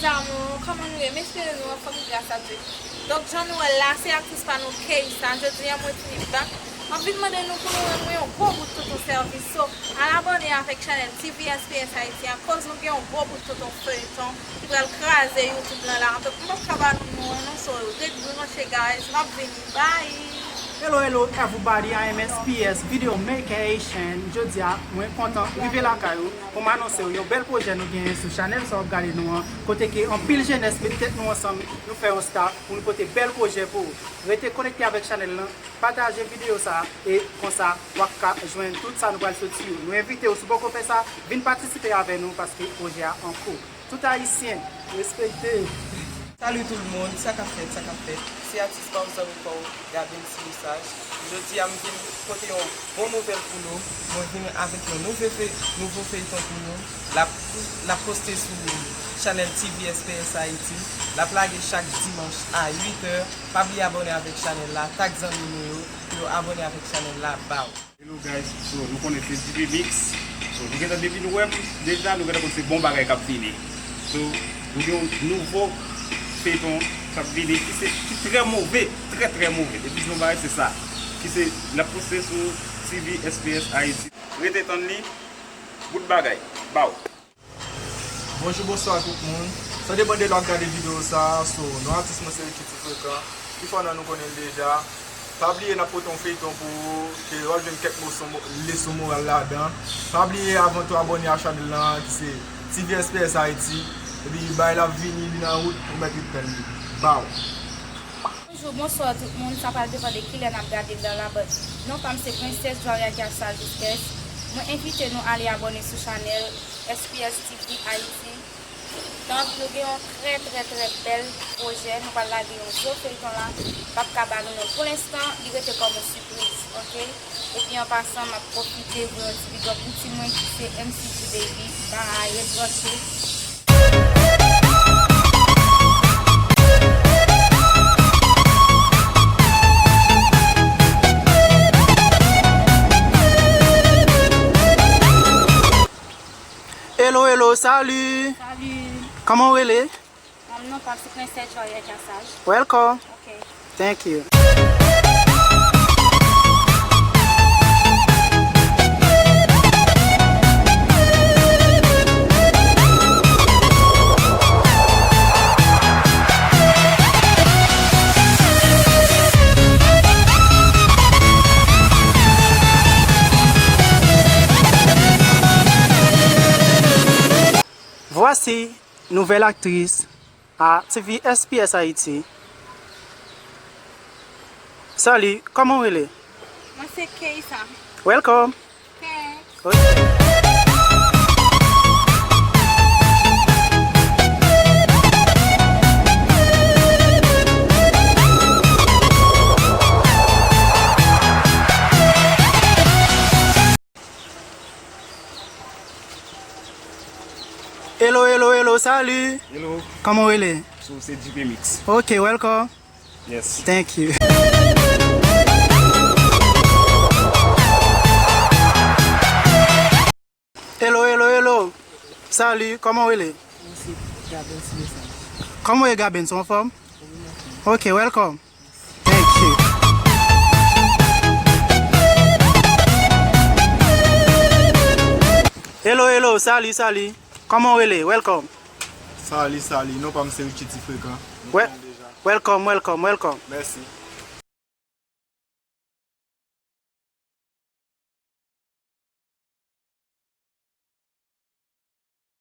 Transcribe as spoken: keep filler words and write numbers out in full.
Amour, kòman nou ye? M espere nou anfòm gras a Dye. Donk, jan nou wè l la, se atis pa nou, Keysa. Jodi a, mwen vini back. M ap vin mande nou pou nou rann mwen yon gwo bout tonton sèvis. So, al abòne avèk chanèl T V S P S Haiti a, koz nou gen yon gwo bout tonton feyton ki pral kraze YouTube lan la. Donk, m p ap ka ba nou non an non, so, ret branche, guys. M ap vini. Bye! Hello, hello, everybody, I am S P S Video Maker Haitian. Jodi a, mwen kontan rive lakay ou pou m anonse w yon bèl pwojè nou genyen sou chanèl sa w ap gade nou an, kote ke anpil jenès met tèt nou ansanm, nou fè yon staff pou nou pote bèl pwojè pou ou. Rete konekte avèk chanèl lan, pataje videyo sa a, e konsa w ap ka jwenn tout sa nou pral soti yo. Nou envite w, si w poko fè sa, vin patisipe avè nou paske pwojè a an kou. Tout Ayisyen, respekte! Salut tout le monde, sa k ap fèt, sa k ap fèt? Se atis pa w, zanmi pa w, Gaben Ti Mesaj. Jodi a, m vin pote yon bon nouvèl pou nou. Mwen vin avèk yon nouvo fe-, nouvo feyton pou nou. L ap, l ap poste sou chanèl T V S P S Haiti. L ap lage chak dimanch a uit è. Pa bliye abòne avèk chanèl la, tag zanmi nou yo pou yo abòne avèk chanèl la. Baw! Hello guys, so nou konnen se D J Mix. So nou gentan, depi nou wè m deja, nou gentan konn se bon bagay k ap vini. So nou gen yon nouvo feyton k ap vini ki se, ki trè move, trè trè move. Depi di yon bagay se sa. Ki se, l ap poste sou T V S P S Haiti. Rete tann li, bout bagay. Baw! Bonjou, bonswa tout moun. Sa depann de lè w ap gade videyo sa a, so, non atis mwen se Richie Ti Frekan. Pifò nan nou konnen l deja. Pa bliye n ap pote yon feyton pou ou, ke w ap jwenn kèk leson mo-, leson moral ladan. Pa bliye avan tou abòne a chanèl lan ki se T V S P S Haiti. Epi bay la ap vini, li nan wout, ou mèt ret tann li. Baw! Bonjou, bonswa tout moun, sa pral depann de kilè n ap gade l la, but non pa m se Prensès Gloria Casal Espès. Mwen envite nou ale abòne sou chanèl S P S T V Haiti. Donk, nou gen yon trè, trè, trè bèl pwojè. Nou pral lage yon gwo feyton la. M p ap ka ba nou non. Pou lenstan, li rete kòm yon sipriz, oke? Epi an pasan, m ap pwofite voye yon ti big up pou ti mwen ki se M C G Baby. Bye, ret branche. Hello, hello, salut. Salut. Kòman w rele? Um, non pa m se Prensès Gloria Casal. Welcome. Ok. Thank you. Voici nouvelle actrice à T V S P S Haiti. Salut, kòman w rele? Mwen se Keysa. Welcome. Thanks. Ok. Hello, hello, hello, salut. Hello. Kòman w rele? So, se J P Mix. Ok, welcome. Yes. Thank you. Hello, hello, hello. Salut, kòman w rele? Mwen se Gaben Ti Mesaj. Kòman w ye, Gaben? Ou anfòm? Wi, mwen anfòm. Ok, welcome. Thank you. Hello, hello, salut, salut. Kòman w rele? Welcome. Salut, salut. Non pa m se Richie Ti Frekan. Nou konn deja. Welcome, welcome, welcome. Mèsi.